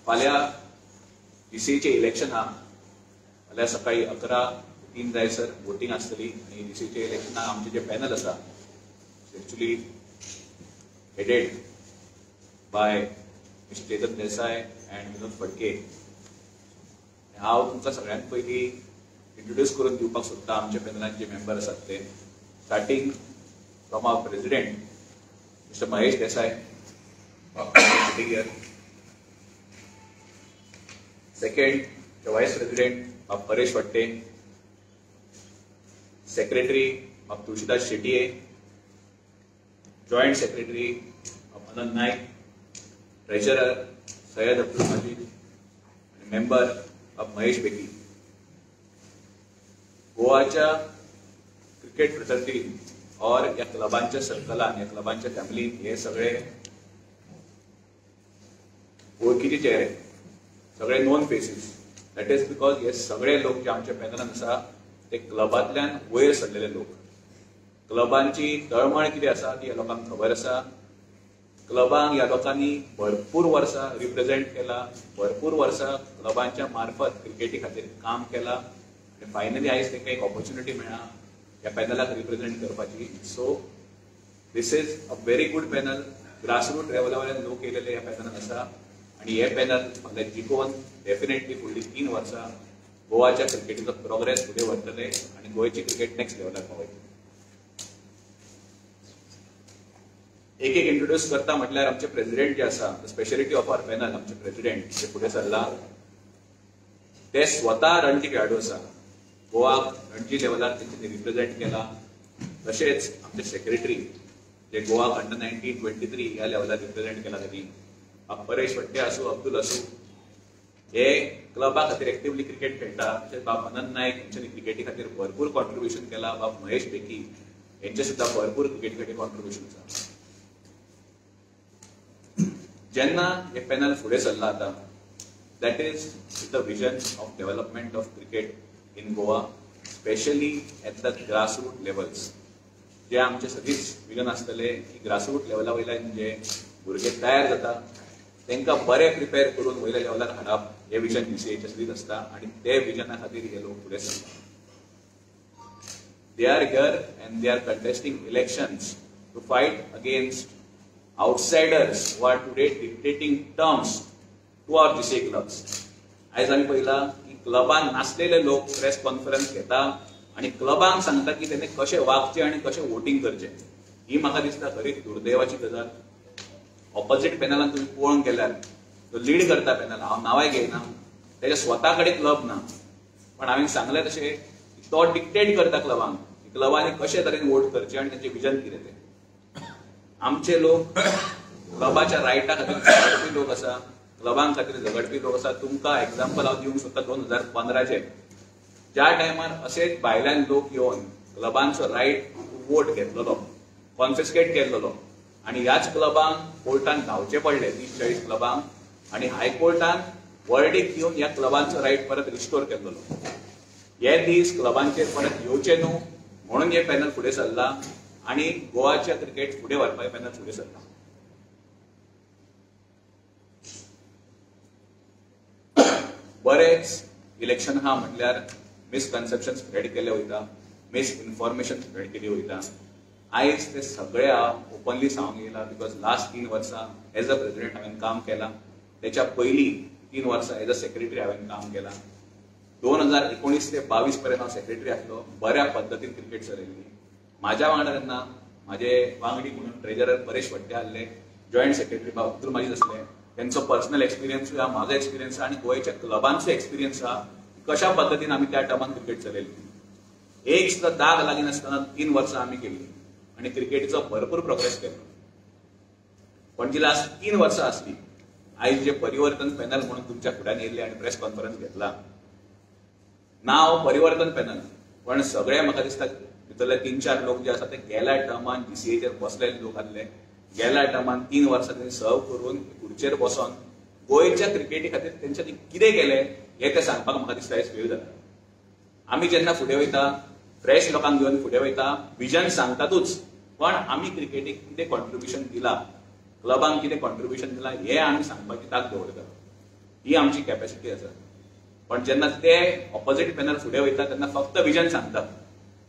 फाल्यां जीसीएचें इलेक्शन आहा. फाल्यां सकाळी 11:03 जायसर वोटींग आसतली आनी जीसीएचें इलेक्शनाक आमचें जें पॅनल आसा actually headed by mister Chetan Desai and Vinod Phadke. हांव तुमकां सगळ्यांत पयलीं इंट्रोड्यूस करून दिवपाक सोदता आमच्या पॅनलान जे मेंबर आसात ते. Starting from our president mister Mahesh Desai sitting here. Second, the vice president Bab Paresh Vatte, secretary Bab Tulsidas Shetye, joint secretary Bab Anand Naik, treasurer Syed Abdul Majid आणि member बाब Mahesh Beki. गोवाच्या cricket फ्रेटर्निटीन और ह्या क्लबांच्या सर्कलान, ह्या क्लबांच्या फॅमिलीन हे सगळे वळखीचे चेहरे, सगळे known faces. That is because हे सगळे लोक जे आमच्या पॅनलान आसा ते क्लबांतल्यान वयर सरलेले लोक. क्लबांची तळमळ कितें आसा ती ह्या लोकांक खबर आसा. क्लबांक ह्या लोकांनी भरपूर वर्सां रिप्रेझेंट केला, भरपूर वर्सां क्लबांच्या मार्फत क्रिकेटी खातीर काम केला आनी फायनली आयज तांकां एक ऑपॉर्च्युनिटी मेळ्ळा ह्या पॅनलाक रिप्रेझेंट करपाची. So this is a very good panel. Grassroot लेवला वयल्यान लोक येयलेले ह्या पॅनलान आसा आनी हे पॅनल फाल्यां जिखोवन डेफिनेटली फुडलीं 3 वर्सां गोवाच्या क्रिकेटीचो प्रोग्रेस फुडें व्हरतले आनी गोंयची क्रिकेट नेक्स्ट लेवलार पावयतले. एक एक इंट्रोड्यूस करता म्हटल्यार आमचे प्रेसिडेंट जे आसा, स्पेशलिटी ऑफ our panel, आमचे प्रेसिडेंट जे फुडें सरला ते स्वता रणजी खेळाडू आसा. गोवाक रणजी लेवलार तेंच्यांनी रिप्रेझेंट केला. तशेंच आमचे सेक्रेटरी जे गोवाक अंडर 19, 23 ह्या लेवलार रिप्रेझेंट केला त्यांनी, परेश वट्टे आसूं, अब्दुल आसूं, हे क्लबा खातीर एक्टिवली क्रिकेट खेळटा. तशेंच बाब अनंत नायक हेंच्यांनी क्रिकेटी खातीर भरपूर कॉन्ट्रिब्युशन केला. बाब महेश बेकी हेंचें सुद्दां भरपूर क्रिकेटी खातीर कॉन्ट्रिब्युशन आसा. जेन्ना हे पॅनल फुडें सरला आतां, that is with the vision of development of cricket in Goa, specially at the grassroot levels. जे आमचे सदींच विजन आसतलें की ग्रासरूट लेवला वयल्यान जे भुरगे तयार जाता तांकां बरें प्रिपेर करून वयल्या लेवलार हाडप हें विजन जीसीएचें सदींच आसता आनी ते विजना खातीर हे लोक फुडें सरता. They are here and they are contesting elections to fight against outsiders who are today dictating terms to our GCA clubs. आयज आमी पळयलां की क्लबान नासलेले लोक प्रेस कॉन्फरन्स घेता आनी क्लबांक सांगता की तेणे कशें वागचें आनी कशें वोटींग करचें. ही म्हाका दिसता खरी दुर्दैवाची गजाल. ऑपोजीट पॅनलान तुमी पळोवंक गेल्यार तो लीड करता पॅनल, हांव नांवाय घेयना, तेच्या स्वता कडेन क्लब ना, पण हांवें सांगलें तशें तो डिक्टेट करता क्लबांक, क्लबांनी कशे तरेन वोट करचें आनी तेंचें विजन कितें तें. आमचे लोक क्लबाच्या रायटा खातीर झगडपी लोक आसा, क्लबां खातीर झगडपी लोक आसा. तुमकां एग्जाम्पल हांव दिवंक सोदता 2015चें, ज्या टायमार अशेच भायल्यान लोक येवन क्लबांचो रायट वोट घेतलेलो, कॉन्फिस्केट केल्लो आनी ह्याच क्लबांक कोर्टान धांवचे पडले 30-40 क्लबांक आनी हायकोर्टान वर्डीक दिवन ह्या क्लबांचो रायट परत रिस्टोर केल्लो. हे दीस क्लबांचेर परत येवचे न्हू म्हणून हे पॅनल फुडें सरला आनी गोवाच्या क्रिकेट फुडें व्हरपाक पॅनल फुडें सरला. बरेच इलेक्शन हा म्हटल्यार मिसकन्सेप्शन स्प्रेड केले वयता, मिसइन्फॉर्मेशन स्प्रेड केली वयता. आयज ते सगळे हांव ओपनली सांगूंक येयला because last 3 वर्सां एज अ प्रेसिडेंट हांवें काम केलां, तेच्या पयलीं 3 वर्सां एज अ सेक्रेटरी हांवें काम केलां. 2019 ते 22 पर्यंत हांव सेक्रेटरी आसलो. बऱ्या पद्दतीन क्रिकेट चलयल्ली. म्हाज्या वांगडा तेन्ना म्हाजे वांगडी म्हणून ट्रेजरर परेश वट्टे आसले, जॉयंट सेक्रेटरी बाब अब्दुल माजीद आसले. तेंचो पर्सनल एक्सपिरियन्सूय आहा, म्हाजो एक्सपिरियन्स आहा आनी गोंयच्या क्लबांचो एक्सपिरियन्स आहा कशा पद्दतीन आमी त्या टर्मान क्रिकेट चलयल्ली. एक सुद्दां दाग लागीनासतना 3 वर्सां आमी केल्ली आनी क्रिकेटीचो भरपूर प्रोग्रेस केलो. पण जी लास्ट 3 वर्सां आसली, आयज जे परिवर्तन पॅनल म्हणून तुमच्या फुड्यान येयल्ले आनी प्रेस कॉन्फरन्स घेतला, नांव परिवर्तन पॅनल, पण सगळे म्हाका दिसता भितरले 3-4 लोक जे आसा ते गेल्या टर्मान जीसीएचेर बसलेले लोक आसले. गेल्या टर्मान 3 वर्सां तेणी सर्व करून खुर्चेर बसोन गोंयच्या क्रिकेटी खातीर तेंच्यांनी कितें केलें हें तें सांगपाक म्हाका दिसता आयज वेळ जाता. आमी जेन्ना फुडें वयता फ्रेश लोकांक घेवन फुडें वयता, विजन सांगतातूच, पण आमी क्रिकेटीक कितें कॉन्ट्रिब्युशन दिलां, क्लबांक कितें कॉन्ट्रिब्युशन दिलां हें आमी सांगपाची तांक दवरतात. ही आमची कॅपॅसिटी आसा. पण जेन्ना ते ऑपोजिट पॅनल फुडें वयता तेन्ना फक्त विजन सांगता,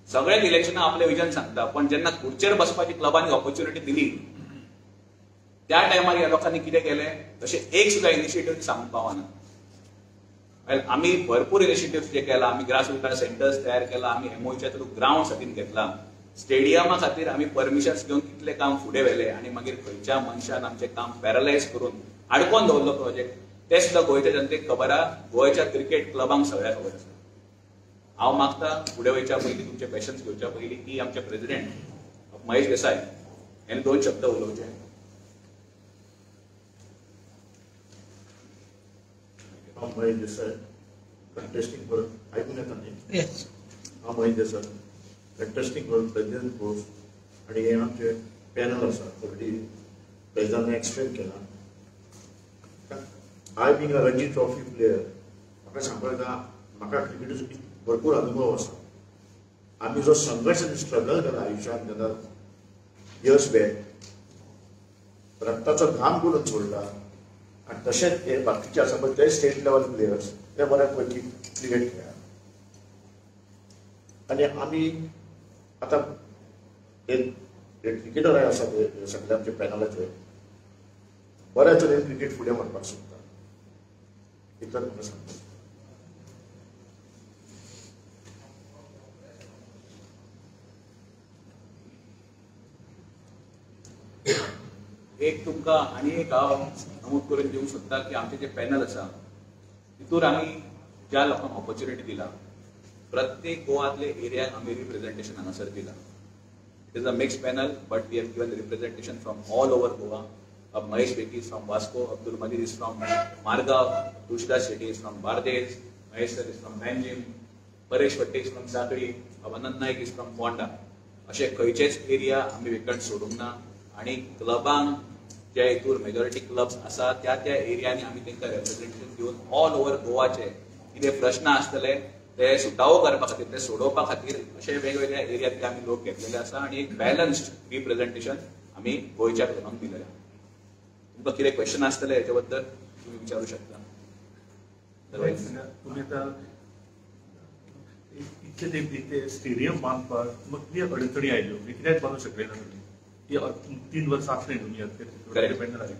सगळेच इलेक्शनां आपलें विजन सांगता, पण जेन्ना खुर्चेर बसपाची क्लबांनी ऑपॉर्च्युनिटी दिली त्या टायमार ह्या लोकांनी कितें केलें तशें एक सुद्दां इनिशिएटीव सांगूंक पावना. आमी भरपूर इनिशिएटिव्ह जे केला, आमी ग्रास रूटार सेंटर्स तयार केला, आमी एमओच्या थ्रू ग्रावंड हातीन घेतला, स्टेडियमा खातीर आमी परमिशन्स घेवन कितले काम फुडें व्हेले आनी मागीर खंयच्या मनशान आमचें काम पॅरलायज करून आडकोवन दवरलो प्रोजेक्ट, ते सुद्दां गोंयच्या जनतेक खबर आहा, गोंयच्या क्रिकेट क्लबांक सगळ्यांक खबर आसा. हांव मागता फुडें वयच्या पयलीं तुमचे क्वेश्चन्स घेवच्या पयलीं की आमचे प्रेसिडेंट महेश देसाय हेणे 2 शब्द उलोवचे. हांव महेश देसाय कंटेस्टिंग फॉर, आयकून येता न्ही? हांव Mahesh Desai contesting for president post आनी हे आमचे पॅनल आसा ऑलरेडी प्रेसिडेंटान एक्सप्लेन केला. I being a Ranji trophy player म्हाका सांगपाक जाय, म्हाका क्रिकेटीचो भरपूर अनुभव आसा. आमी जो संघर्श आनी स्ट्रगल केला आयुश्यांत जेन्ना इयर्स बॅक रक्ताचो घाम करून सोडला आनी तशेंच हे बाकीचे आसा पळय ते स्टेट लेवल प्लेयर्स ते बऱ्या पैकी क्रिकेट खेळ्ळा. आनी आमी आतां हे क्रिकेटर आसा ते सगळे आमचे पॅनलाचे बऱ्या तरेन क्रिकेट फुडें व्हरपाक सोदता, इतलें म्हाका सांगता. एक तुमकां आनी एक हांव नमूद करून दिवंक सोदता की आमचें जें पॅनल आसा तितूर आमी ज्या लोकांक ऑपॉर्च्युनिटी दिला प्रत्येक गोवांतले एरियाक आमी रिप्रेझेंटेशन हांगासर दिला. It is a mix panel but we have given representation from all over Goa. Mahesh Beki is from Vasco, Abdul Majid is from Margao, Tulsidas Shetty is from Bardez, Mahesh sir is from Panjim, Paresh Phadte is from Sanquelim, Anand Naik is from Ponda. अशे खंयचेच area आमी vacant सोडूंक ना आनी क्लबांक जे हितूर majority clubs आसा त्या त्या एरियांनी आमी तांकां रेप्रेझेंटेशन दिवन ऑल ओवर गोवाचे कितें प्रश्न आसतले ते सुटावो करपा खातीर, ते सोडोवपा खातीर अशे वेगवेगळ्या एरियांतले आमी लोक घेतलेले आसा आनी एक बॅलन्स्ड रिप्रेझेंटेशन आमी गोंयच्या क्लबांक दिलेलें. तुमकां कितें क्वेश्चन आसतले हेच्या बद्दल तुमी विचारू शकता. तुमी आतां इतले तेंप स्टेडियम बांदपाक तुमकां कितें अडचणी आयल्यो, कित्याक बांदूंक शकले ना तुमी? 3 वर्सां आसलें तुमी डिपेंडंट आयले.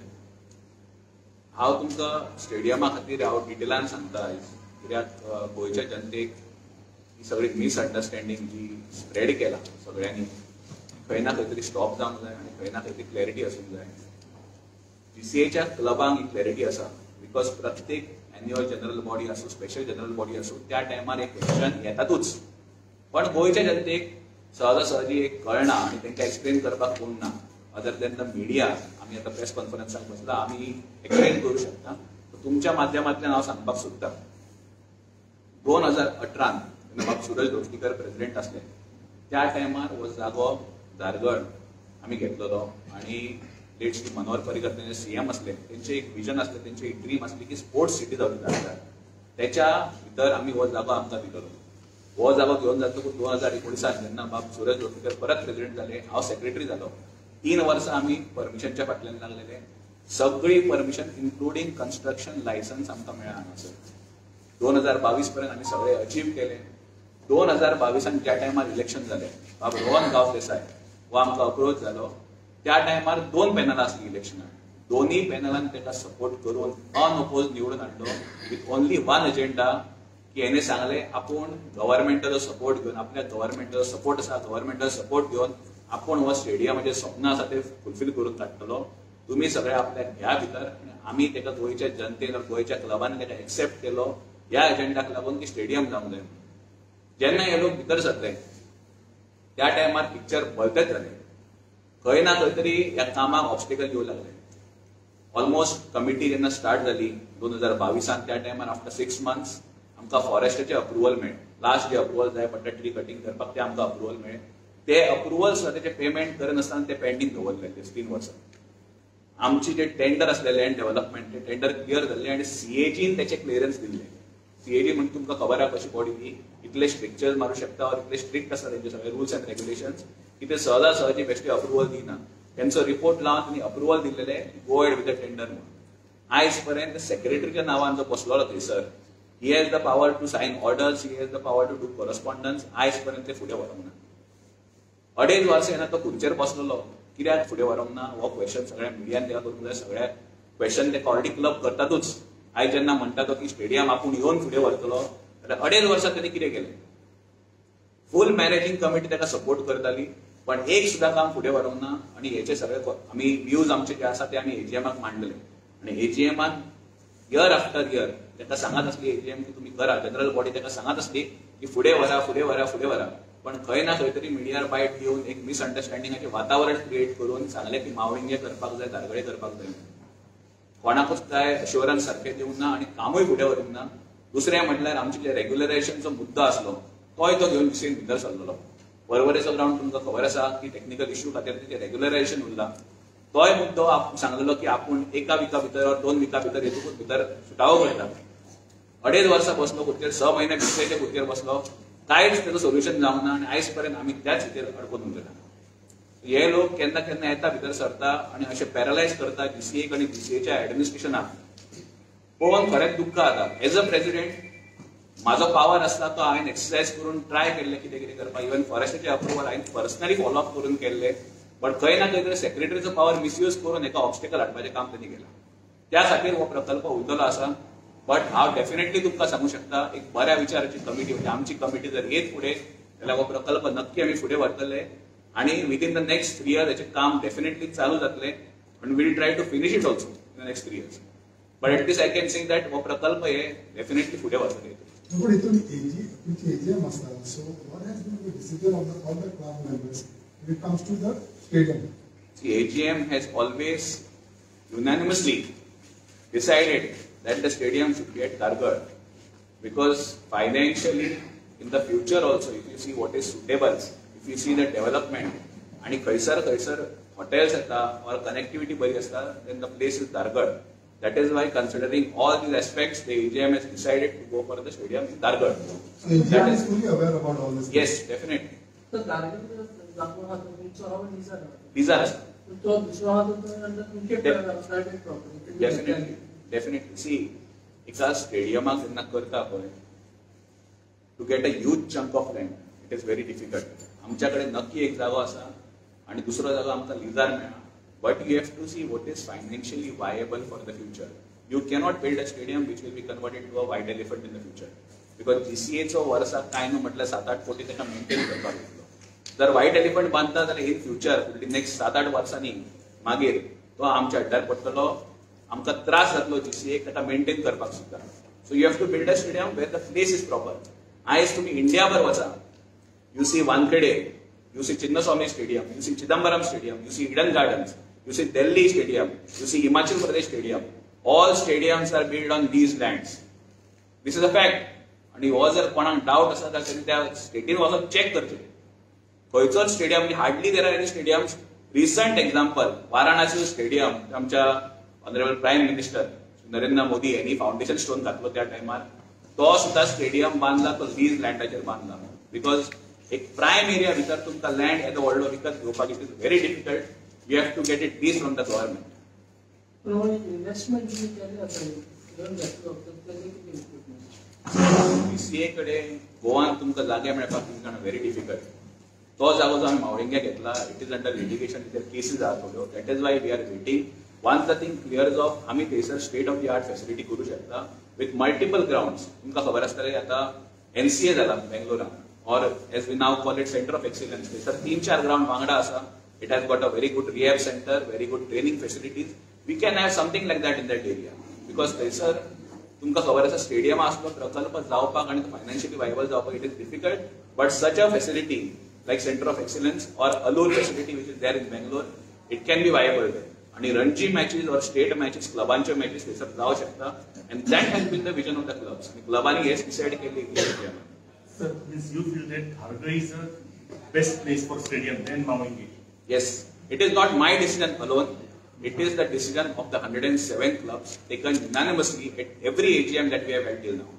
हांव तुमकां स्टेडियमा खातीर हांव डिटेलान सांगता आयज, कित्याक गोंयच्या जनतेक ही सगळी मिसअंडरस्टँडींग जी स्प्रेड केला सगळ्यांनी खंय ना खंय तरी स्टॉप जावंक जाय आनी खंय ना खंय तरी क्लॅरिटी आसूंक जाय. जीसीएच्या क्लबांक ही क्लॅरिटी आसा because प्रत्येक एन्युअल जनरल बॉडी आसूं, स्पेशल जनरल बॉडी आसूं, त्या टायमार एक क्वेश्चन येतातूच, पण गोंयच्या जनतेक सहजासहजी एक कळना आनी तांकां एक्सप्लेन करपाक कोण ना अदर दॅन the media. आमी आतां प्रेस कॉन्फरन्साक बसला, आमी एक्सप्लेन करूं शकता. तुमच्या माध्यमांतल्यान हांव सांगपाक सोदता, 2018 जेन्ना बाब सुरज दोस्तीकर प्रेसिडेंट आसले त्या टायमार हो जागो धारगळ आमी घेतलेलो आनी लेट श्री मनोहर पर्रीकर तेंचे सीएम आसले, तेंचे एक विजन आसलें, तेंचे एक ड्रीम आसली की स्पोर्ट्स सिटी जावची धारगळ. तेच्या भितर आमी हो जागो आमकां दिलेलो. हो जागो घेवन जातकूच 2019 जेन्ना बाब सुरज दोस्तीकर परत प्रेसिडेंट जाले, हांव सेक्रेटरी जालो. 3 वर्सां आमी परमिशनच्या फाटल्यान लागलेले. सगळी परमिशन इन्क्लुडींग कन्स्ट्रक्शन लायसन्स आमकां मेळ्ळा हांगासर. 2022 पर्यंत आमी सगळे अचीव केले. 2022 ज्या टायमार इलेक्शन जालें, बाब रोहन गांव देसाय हो आमकां अप्रोच जालो. त्या टायमार 2 पॅनलां आसलीं इलेक्शनाक, दोनूय पॅनलान ताका सपोर्ट करून अनओपोज निवडून हाडलो विथ ओनली वन एजेंडा की हेणे सांगलें आपूण गव्हर्मेंटाचो सपोर्ट घेवन, आपल्या गव्हर्मेंटाचो सपोर्ट आसा, गव्हर्मेंटाचो सपोर्ट घेवन आपूण हो स्टेडियमाचें स्वप्न आसा तें फुलफील करून काडटलो. तुमी सगळे आपल्याक घ्या भितर. आमी ताका गोंयच्या जनतेन, गोंयच्या क्लबान ताका एक्सेप्ट केलो ह्या एजेंडाक लागून की स्टेडियम जावंक जाय. जेन्ना हे लोक भितर सरले त्या टायमार पिक्चर भलतेच जालें. खंय ना खंय तरी ह्या कामाक ऑब्स्टिकल येवंक लागले. ऑलमोस्ट कमिटी जेन्ना स्टार्ट जाली 2022 त्या टायमार आफ्टर 6 मंथ्स आमकां फॉरेस्टाचें अप्रुवल मेळ्ळें. लास्ट जे अप्रुवल जाय पडटा ट्री कटिंग करपाक ते आमकां अप्रुवल मेळ्ळें. ते अप्रुवल सुद्दां तेचें पेमेंट करनासतना ते पेंडींग दवरले ते 3 वर्सां. आमची जे टेंडर आसले लँड डेव्हलपमेंट ते टेंडर क्लियर जाल्ले आनी सीएजीन तेचें क्लियरन्स दिल्लें. सीएजी म्हणजे तुमकां खबर आसा कशी बॉडी ती, इतले स्ट्रिक्चर्स मारूं शकता और इतले स्ट्रिक्ट आसा तेंचे सगळे रुल्स अँड रेग्युलेशन्स की ते सहजा सहजी बेश्टे अप्रुवल दिना. तेंचो रिपोर्ट लावन तेणी approval दिल्लेले go ahead with the tender म्हणून. आयज पर्यंत सेक्रेटरीच्या नांवान जो बसलेलो थंयसर, he has the power to sign orders, he has the power to do correspondence. आयज पर्यंत ते फुडें व्हरूंक ना. 2.5 वर्सां येना तो खुर्चेर बसलेलो, कित्याक फुडें व्हरूंक ना हो क्वेश्चन सगळ्या मिडियान तेका करूंक जाय. सगळ्या क्वेश्चन ते ऑलरेडी क्लब करतातूच. आयज जेन्ना म्हणटा तो की स्टेडियम आपूण येवन फुडें व्हरतलो, जाल्यार 2.5 वर्सां तेणी कितें केलें? फूल मॅनेजींग कमिटी ताका सपोर्ट करताली, पण एक सुद्दां काम फुडें व्हरूंक ना. आनी हेचे सगळे आमी व्यूज आमचे जे आसा ते आमी एजीएमाक मांडले आनी एजीएमान इयर आफ्टर इयर ताका सांगत आसली एजीएम की तुमी करा, जनरल बॉडी ताका सांगत आसली की फुडें व्हरा, फुडें व्हरा, फुडें व्हरा. पण खंय ना खंय तरी मिडियार बायट घेवन एक मिसअंडरस्टँडिंगाचें वातावरण क्रिएट करून सांगलें की मावळिंगे करपाक जाय, धारगळे करपाक जाय. कोणाकूच काय अश्योरन्स सारकें दिवंक ना आनी कामूय फुडें व्हरूंक ना. दुसरें म्हटल्यार आमचे जे रेग्युलरायझेशनचो मुद्दो आसलो तोय तो घेवन जीसीएन भितर सरलेलो. पर्वरेचो ग्रावंड तुमकां खबर आसा की टेक्निकल इश्यू खातीर तेचें रेग्युलरायझेशन उरला. तोय मुद्दो सांगलेलो की आपूण एका विका भितर वा 2 विका भितर हेतूकूच भितर सुटावो करता. 2.5 वर्सां बसलो खुर्चेर, 6 म्हयने बीसीएच्या खुर्चेर बसलो, कांयच तेजो सोल्युशन जावंक ना आनी आयज पर्यंत आमी त्याच हिचेर अडकून उरले. हे लोक केन्ना केन्ना येता भितर सरता आनी अशें पॅरलायज करता जीसीएक आनी जीसीएच्या एडमिनिस्ट्रेशनाक. पळोवन खरेंच दुख्ख जाता. एज अ प्रेसिडेंट म्हाजो पावर आसता तो हांवें एक्सरसायज करून ट्राय केल्लें कितें कितें करपाक. इवन फॉरेस्टाचे अप्रुवल हांवें पर्सनली फॉलो अप करून केल्लें, बट खंय ना खंय तरी सेक्रेटरीचो पावर मिसयूज करून एका ऑब्स्टेकल हाडपाचें काम तेणी केलां. त्या खातीर हो प्रकल्प उरतलो आसा. बट हांव डेफिनेटली तुमकां सांगूंक शकता, एक बऱ्या विचाराची कमिटी म्हणजे आमची कमिटी जर येत फुडें जाल्यार हो प्रकल्प नक्की आमी फुडें व्हरतले आनी within the next 3 years हेचें काम डेफिनेटली चालू जातलें आनी we'll try to finish it also in the next 3 years. But at least I can say that हो प्रकल्प हे डेफिनेटली फुडें व्हरतले. पण हितून तुमची एजीएम आसता, so what has been the decision of the all the club members when it comes to the stadium? See, AGM has always unanimously decided that the stadium should be at Dhargal, because financially in the future also, if you see what is suitable, if you see the development, आणि खंयसर खंयसर hotels येता or connectivity बरी आसता, then the place is Dhargal. That is why, considering all these aspects, the AGM has decided to go for the stadium in Dhargal. So AGM is fully aware about all this? Yes, definitely. So Dhargal जागो आहा तो तुमचो हांव lizard आहा. Lizard आसा. तो दुसरो आहा तो तुमचे private property. Definitely, definitely. See, एका स्टेडियमाक जेन्ना करता पळय, to get a huge chunk of land, it is very difficult. आमच्या कडेन नक्की एक जागो आसा आनी दुसरो जागो आमकां लिजार मेळ्ळा. But you have to see what is financially viable for the future. You cannot build a stadium which will be converted to a white elephant in the future. Because GCA चो वर्साक कांय न्हू म्हटल्यार 7-8 कोटी ताका maintain करपाक येतलो. जर व्हायट एलिफंट बांदता जाल्यार इन फ्युचर फुडली नेक्स्ट 7-8 वर्सांनी मागीर तो आमच्या अड्ड्यार पडटलो, आमकां त्रास जातलो जीसीए ताका मेंटेन करपाक सुद्दां. So you have to build a stadium where the place is proper. आयज तुमी इंडियाभर वचा, you see Wankhede, you see Chinnaswamy stadium, you see Chidambaram stadium, you see Eden Gardens, you see Delhi Stadium, you see Himachal Pradesh Stadium. All stadiums are built on these lands. This is a fact. आणि हो जर कोणाक डावट आसा जाल्यार त्या स्टेटीन वचून check करचें. खंयचोच stadium, hardly there are any stadiums. Recent example, Varanasi stadium, आमच्या honourable prime minister Narendra Modi यांनी फाउंडेशन स्टोन घातलो त्या टायमार, तो सुद्दां स्टेडियम बांदला तो लीज लँडाचेर बांदला. Because एक प्रायम एरिया भितर तुमकां लँड येदो व्हडलो विकत घेवपाक it is very difficult. You have to get it lease from the government. Investment जे केले आसा लोन घेतलो तेजें कितें? बीसीए कडेन गोवान तुमकां जागे मेळपाक is very difficult. तो जागो जो आमी मावळिंग्या घेतला, it is under litigation, तेचेर केसीस आहा थोड्यो. That is why we are waiting. Once the thing clears off, आमी थंयसर state of the art facility करूं शकता विथ मल्टिपल ग्रावंड्स. तुमकां खबर आसतलें आतां एनसीए जाला बेंगलोरान, or as we now call it centre of excellence. थंयसर 3-4 ग्रावंड वांगडा आसा. It has got a very good rehab center, very good training facilities. We can have something like that in that area. Because थंयसर तुमकां खबर आसा stadium आसलो प्रकल्प जावपाक आनी फायनान्शियली वायबल जावपाक it is difficult. But such a facility like centre of excellence or Alur facility which is there in Bangalore, it can be viable there. आनी Ranji matches or state matches, क्लबांच्यो matches थंयसर जावं शकता. And that has been the vision of the clubs. आनी क्लबांनी हेच decide केल्लें. Sir, means you feel that Dhargal is the best place for stadium than Mavlinge? Yes, it is not my decision alone. It is the decision of the 107 clubs taken unanimously at every AGM that we have held till now.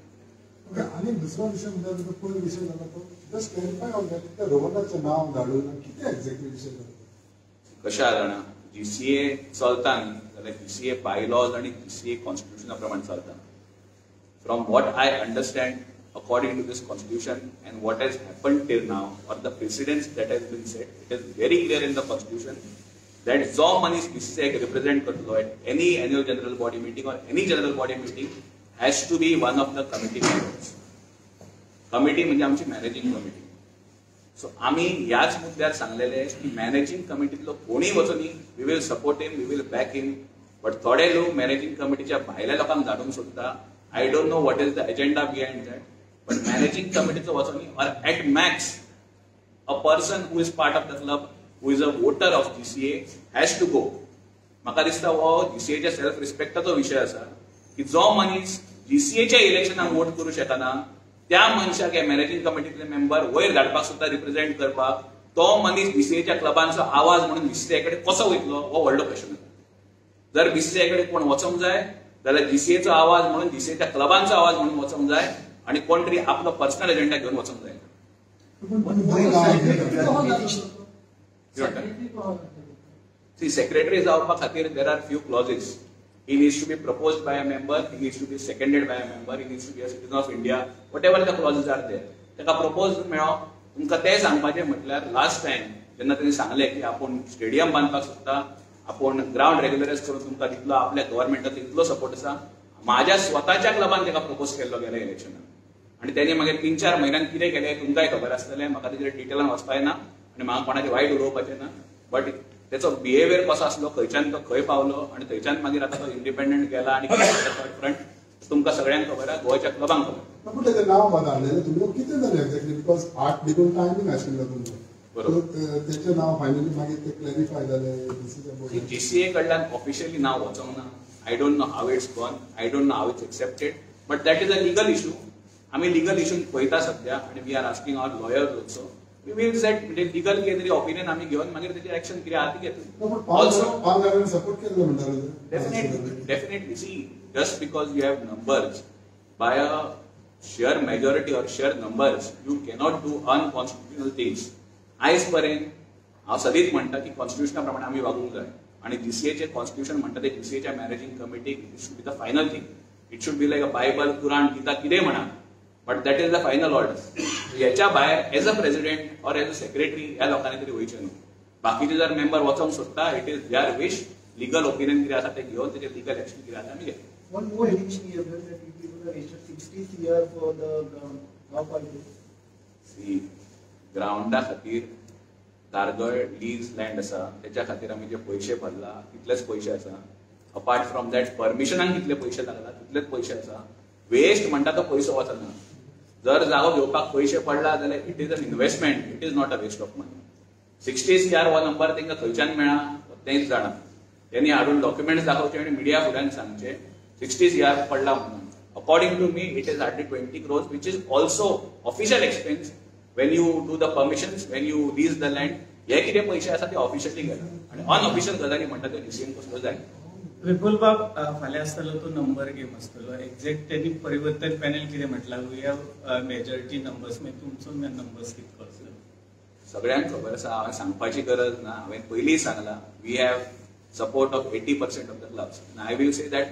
Okay, आणि दुसरा विषय म्हणजे पयलो विषय जाला तो just clarify on that, त्या रोबोटाचें नांव धाडून कितें एक्झॅक्टली विषय जाला? कशें जाणा, जीसीए चलता न्ही जाल्यार जाल्यार जीसीए बायलॉज आनी जीसीए कॉन्स्टिट्युशना प्रमाण चलता. From what I understand, according to this constitution and what has happened till now or the precedents that has been set, it is very clear in the constitution that जो मनीस BCCI represent करतलो at any annual general body meeting or any general body meeting has to be one of the committee members. Committee म्हणजे आमची managing committee. So आमी ह्याच मुद्द्यार सांगलेले की managing कमिटीतलो कोणीय वचोनी, we will support him, we will back him. But थोडे लोक managing कमिटीच्या भायल्या लोकांक धाडूंक सोदता. I don't know what is the agenda behind that, but managing कमिटीचो वचोनी or at max a person who is part of the club, who is a voter of GCA, has to go. म्हाका दिसता हो जीसीएच्या self रिस्पेक्टाचो विशय आसा की जो मनीस जीसीएच्या इलेक्शनाक vote करूं शकना त्या मनशाक हे मॅनेजिंग कमिटीतले मेंबर वयर धाडपाक सुद्दां, रिप्रेझेंट करपाक. तो मनीस बीसीएच्या क्लबांचो आवाज म्हणून बीसीसीआय कडेन कसो वयतलो हो व्हडलो क्वेश्चन आसा. जर बीसीसीआय कडेन कोण वचोंक जाय जाल्यार जीसीएचो आवाज म्हणून, जीसीएच्या क्लबांचो आवाज म्हणून वचोंक जाय आणि कोण तरी आपलो पर्सनल एजेंडा घेवन वचोंक जाय. सी, सेक्रेटरी जावपा खातीर there are few clauses. He needs to be proposed by a member, he needs to be seconded by a member, he needs to be a citizen of India, whatever the clauses are there. ताका propose मेळो. तुमकां तें सांगपाचें म्हटल्यार last time जेन्ना तेणी सांगलें की आपूण स्टेडियम बांदपाक सोदता, आपूण ग्रावंड रेग्युलरायज करून तुमकां दितलो, आपल्या गव्हर्मेंटाचो इतलो सपोर्ट आसा, माझ्या स्वताच्या क्लबान ताका प्रपोज केल्लो गेल्या इलेक्शनाक. आनी तेणी मागीर 3-4 म्हयन्यान कितें केलें तुमकांय खबर आसतलें. म्हाका तेजेर डिटेलान वचपाक ना आनी म्हाका कोणाचें वायट उलोवपाचें ना, बट त्याचो बिहेवियर कसो आसलो, खंयच्यान तो खंय पावलो आनी थंयच्यान मागीर आतां तो इंडिपेंडंट गेला आनी थर्ड फ्रंट तुमकां सगळ्यांक खबर आसा, गोंयच्या क्लबांक खबर. पूण तेजें नांव बदललें तुमी कितें जालें एक्झॅक्टली? Because 8 देखून टायमींग आशिल्लो तुमचो, बरोबर? तेचें नांव फायनली मागीर तें क्लॅरिफाय जालें. जीसीए कडल्यान ऑफिशियली नांव वचोंक ना. I don't know how it's gone, I don't know how it's accepted, but that is a legal issue. आमी लिगल इशू पळयता सध्या आनी we are asking our lawyers also. We will set म्हणजे legal कितें तरी ओपिनियन आमी घेवन मागीर तेजेर एक्शन कितें आहा ती घेतली. ऑल्सो पांच जाणांनी सपोर्ट केल्लो म्हणटाले. Definitely, definitely. See, just because you have numbers by a sheer majority or sheer numbers, you cannot do unconstitutional things. आयज पर्यंत हांव सदींच म्हणटा की कॉन्स्टिट्युशना प्रमाणे आमी वागूंक जाय आनी जीसीएचें कॉन्स्टिट्युशन म्हणटा तें जीसीएच्या managing कमिटीक it should be the final thing. It should be like a Bible, Quran, Gita कितेंय म्हणा, but that is the final order. ह्याच्या भायर as a president or as a secretary ह्या लोकांनी तरी वयचें न्हू. बाकीचे जर मेंबर वचोंक सोदता, it is their wish. Legal opinion कितें आसा तें घेवन तेजेर लिगल एक्शन कितें आसा आमी घेतले. One more addition here that you people have wasted 60 CR for the ground. How far it is? See, ग्रावंडा खातीर धारगळ लीज लँड आसा, तेच्या खातीर आमी जे पयशे भरला तितलेच पयशे आसा. अपार्ट फ्रॉम that परमिशनाक कितले पयशे लागला तितलेच पयशे आसा. वेस्ट म्हणटा तो पयसो वचना. जर जागो घेवपाक पयशे पडला जाल्यार it is an investment, it is not a waste of money. 60 CR हो नंबर तांकां खंयच्यान मेळ्ळा तेंच जाणा. त्यांनी हाडून डॉक्युमेंट्स दाखोवचे आनी मिडिया फुड्यान सांगचे 60 CR पडला म्हणून. According to me it is hardly 20 crores, which is also official expense. When you do the permissions, when you lease the land, हे कितें पयशे आसा ते ऑफिशियली गेले आनी अनऑफिशियल गजाली म्हणटा ते डिसिजन कसलो जाय. विपुल बाब, फाल्यां आसतलो तो नंबर गेम आसतलो. एक्झॅक्ट त्यांनी परिवर्तन पॅनल कितें म्हटलां, we have majority numbers, मागीर तुमचो नंबर्स कितको आसलो? सगळ्यांक खबर आसा, हांवें सांगपाची गरज ना. हांवें पयलीं सांगलां, we have support of 80% of the clubs. I will say that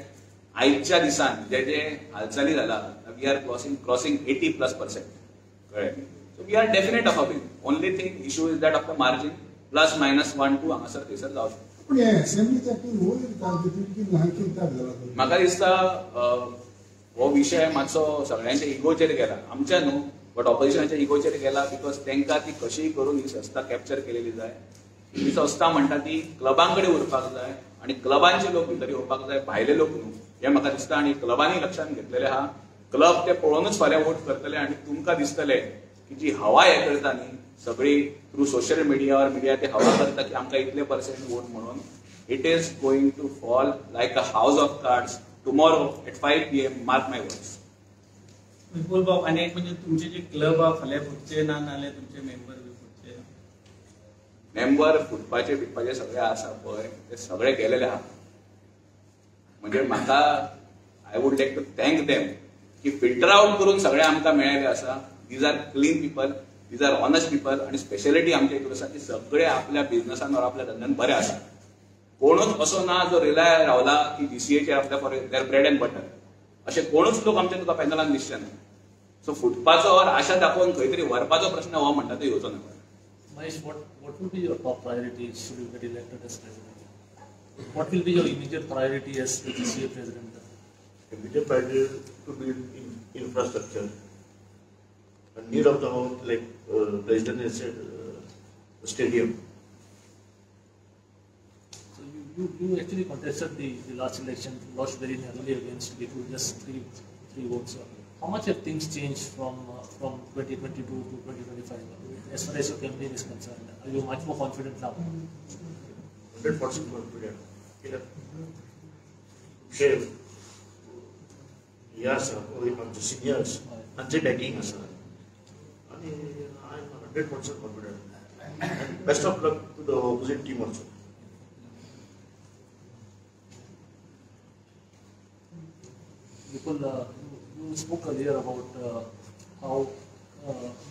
आयच्या दिसान जे जे हालचाली जाला, we are crossing 80+%. कळ्ळें? So we are definite of a win. Only thing issue is that of the margin plus minus 1-2 हांगासर थंयसर जावं शकता. पूण हे असेंब्लीच्या कित्याक जाला? म्हाका दिसता हो विशय मातसो सगळ्यांच्या इगोचेर गेला, आमच्या न्हू बट ऑपोजिशनाच्या इगोचेर गेला, because तांकां ती कशीय करून ही संस्था कॅप्चर केलेली जाय. ही संस्था म्हणटा ती क्लबां कडेन उरपाक जाय आनी क्लबांचे लोक भितर येवपाक जाय, भायले लोक न्हू, हें म्हाका दिसता. आनी क्लबांनी लक्षांत घेतलेलें आहा. क्लब ते पळोवनूच फाल्यां वोट करतले आनी तुमकां दिसतलें की जी हवा हे करता न्ही सगळी through social media or media, ते हवा करता की आमकां इतले पर्सेंट वोट म्हणून. It is going to fall like a house of cards tomorrow at 5 PM, mark my words. विपुल बाब, आनी एक म्हणजे तुमचे जे क्लब आहा फाल्यां फुटचे ना, नाल्यार तुमचे मेंबर बी फुटचे ना? मेंबर फुटपाचे बिटपाचे सगळे आसा पळय ते सगळे गेलेले आहा. म्हणजे म्हाका I would like to thank them की फिल्टर आउट करून सगळे आमकां मेळ्ळेले आसा. These are clean people, these are honest people. आनी स्पेशलिटी आमच्या हितून आसा की सगळे आपल्या बिझनसान ऑर आपल्या धंद्यान बरे आसा. कोणूच असो ना जो रिलाय रावला की जीसीएचेर आपल्या for their bread and butter, अशे कोणूच लोक आमच्या तुका पॅनलान दिसचे ना. सो फुटपाचो और आशा दाखोवन खंय तरी व्हरपाचो प्रश्न हो म्हणटा तो येवचो ना. Mahesh, what would be your top priority should you get elected as president? What will be your immediate priority as the GCA president? Immediate priority to build infrastructure. And need of the hour, like President has said, stadium. So you actually contested the last election, lost very narrowly against Vipul, just three votes. How much have things changed from 2022 to 2025 as far as your campaign is concerned? Are you much more confident now? 100% confident. Yes, आमचे seniors तांचे backing आसा आनी I am 100% confident. Best of luck to the opposite team also. Vipul, you spoke earlier about how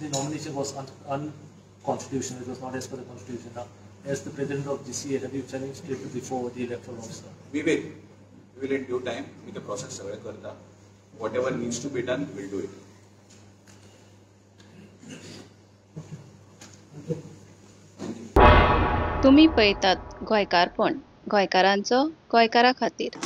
the nomination was unconstitutional. It was not as per the constitution. Now, as the president of GCA, have you challenged it before the electoral officer? We will in due time. With the process सगळें करता. Whatever needs to be done, we will do it. तुम्ही पळयतात गोंयकारपण, गोंयकारांचो गोंयकारा खातीर.